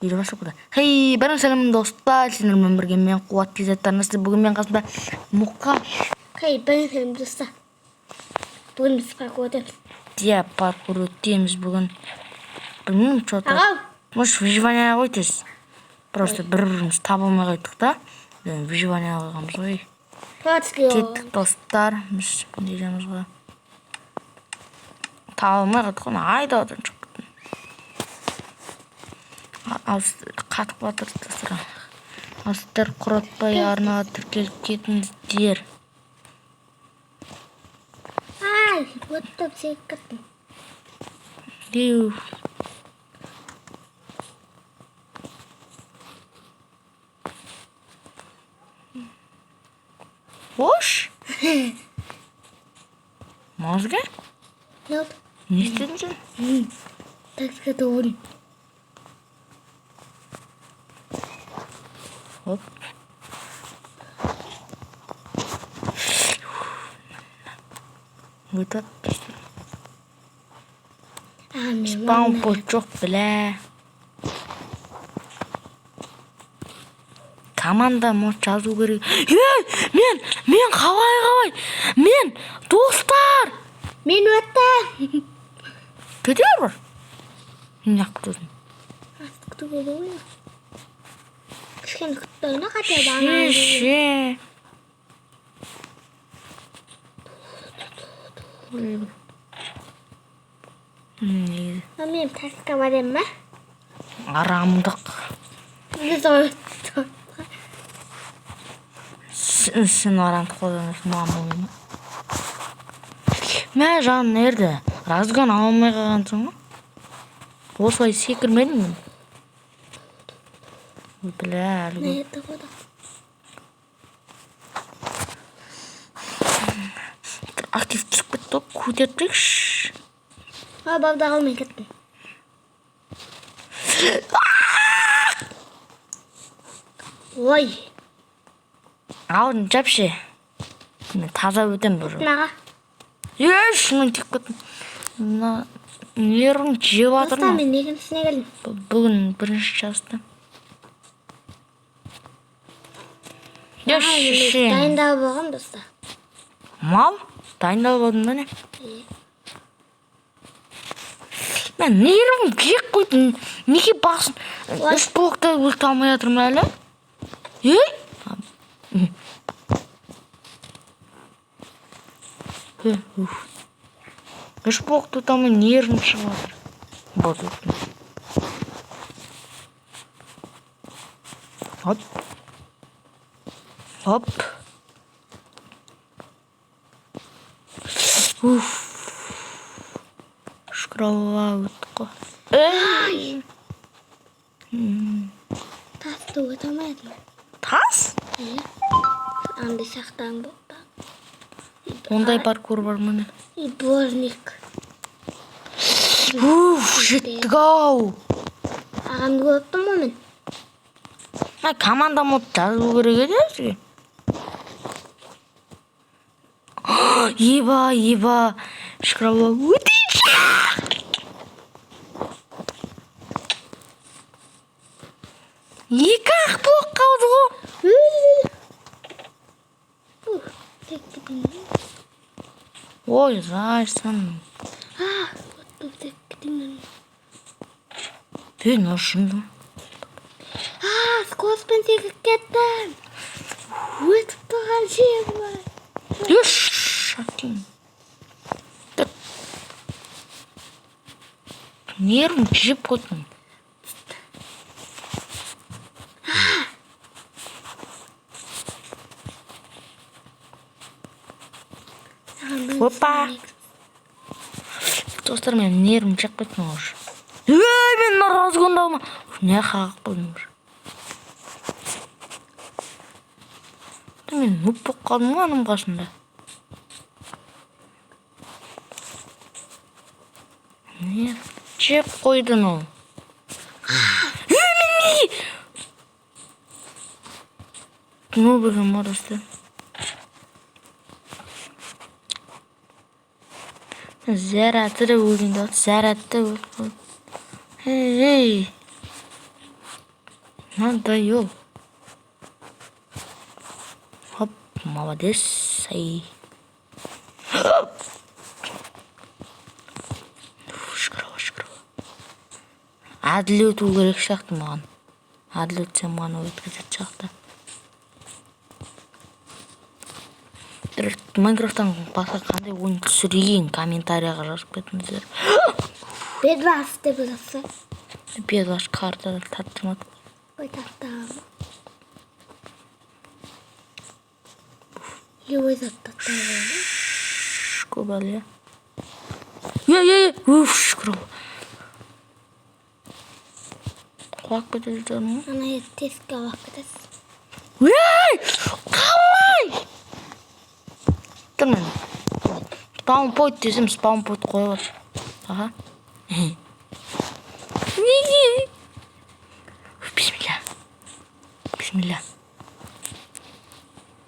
Видео бастап кетті. Хей, бәріңе сәлем, достар! Сендермен бірге мен, Қуат KZ арнасы. Бүгін мен қасымда Мұқаш. Хей, бәріңе сәлем, достар. Бүгін біз паркур өтеміз. Иә, паркур өтеміз бүгін. Білмеймін, что-то. Ағау! Может, выживание ғой тез. Просто бір-бірімізді таба алмай қойдық та. Выживание қойғанбыз ғой. Творческий. Кеттік, достар. Біз не дейміз ғой. Таба алмай қалдық қой, айдаладан шығып кеттім. Алыс қатып жатыр, достар. Ал сіздер құртпай арнаға тіркеліп кетіңіздер. Ай, өттіп секіріп кеттім. Деу. Ош. Мозга? Не болды? Не істедің сен? Таксиге doğru. Хоп. Өтіп. Аға, мен Спаун пот жоқ, бля. Команда мод жазу керек. Ей, мен қалай? Мен, достар! Мен өттім. Кете бар. Мен неғып күтесің? Асты күтуге болмайды. Кішкене күтті, хотя бы ана. Шеше. Негізі Мен таксиге барайын ба? арамдық. Біз өттік. Сен арамдық қолданасың, маған болмай ма? Мә, жаным nerede? Разгон ала алмай қалғансың ғой. Осылай секірмедім мен. Ой, бля, әлі Не көп. етті ғой? Актив түсіп кетті ғой, көтеріп тұрайықшы. А, бабда қалмай кеттім. Ой, Алдын жапшы. Мен таза өтем бір. аға. Еш, мен тиіп кеттім. Мына нервім жеп Достар, жатыр ма? мен екіншісіне келдім. Бүгін бірінші жаста. Аға, мен Еш, дайындалып алғам, достар. мал дайындалып алдың ба не? Иә. Мен нервім жеп қойды. Неге басын үш блокта өте алмай жатырмын әлі? Ей? Е, уф. Үш блокты өте алмай нервім шығып жатыр. Вот өттім. Хоп. Хоп. Уф. Шүкір Аллаға, өттік қой. Ей! Тасты өте алмай жатырмын. Тас? Иә. Андай сақтан болды. Ондай паркур бар міне. И дворник. Уф, жеттік ау. Ағамды көріп тұрмын ғой мен. Мына команда мод жазу керек еді бізге. Еба, еба. Шүкір Аллаға, өтейінші. Екі ақ блок қалды ғой. Ух, тек кетейін. Ой, зайсың. А, өттіп тек кетейін. Ей, мынау шынды. А, скороспен секіріп кеттім. Өтіп тұрған жер бар. Еш, әкең. Нервім жеп қойдым. Ағам, мен Опа. Достар, мен нервім жеп қойдым уже. Ей, мен мына разгонды алма. Не қағып қойдым уже. Мен нуп болып қалдым ғой аның қасында. Нерв жеп қойдың ол. Ей, мен неге? Нуб екен ғой, достар. Зәрі тірі өлейін деп жатыр. Зәрі өліп қойды. Ей, ей. Надоел. Хоп, молодец. Ай. Шүкір, шүкір. Әділ өту керек сияқты маған. Әділ өтсем ғана өткізетін сияқты. Майнкрафттан басқа қандай ойын түсірейін, комментарияға жазып кетіңіздер. Bedwars деп жазса. Bedwars картада тарттырмады. Ой, тарттым. Любой зат тарттырады. Көп әлі. Е, е, е, уф, шүкір. Құлап кете жатырмын. Ана тесікке құлап кетесіз. Ей, қалай? Тұр мен. Спаун пойнт десем, спаун пойнт қойып отыр. Аха. Неге? Бисмилля. Бисмилля.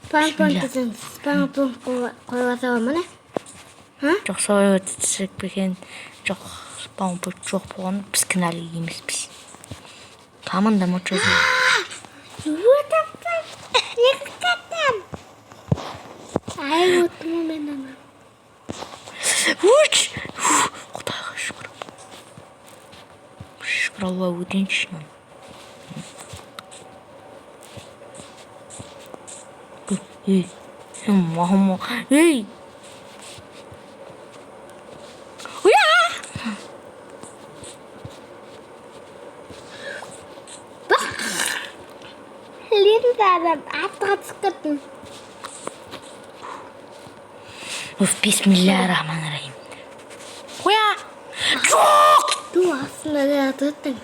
Спаун пойнт десең, спаун пойнт қойып алса міне. Ха? Жоқ, солай өтсек пе екен? Жоқ, спаун пойнт жоқ болған, біз кінәлі емеспіз. Команда ма чё? Өтіп екі кеттім. Ай, өттім ғой мен ана. Уч! Құдайға шүкір. Шүкір, Алла, өтейінші мен. Ей, мама, ей! Уя! Линзадан артқа түсіп кеттім. Уф, бисмилля рахман рахим. Уя! Жоқ! Ту астында да өттің.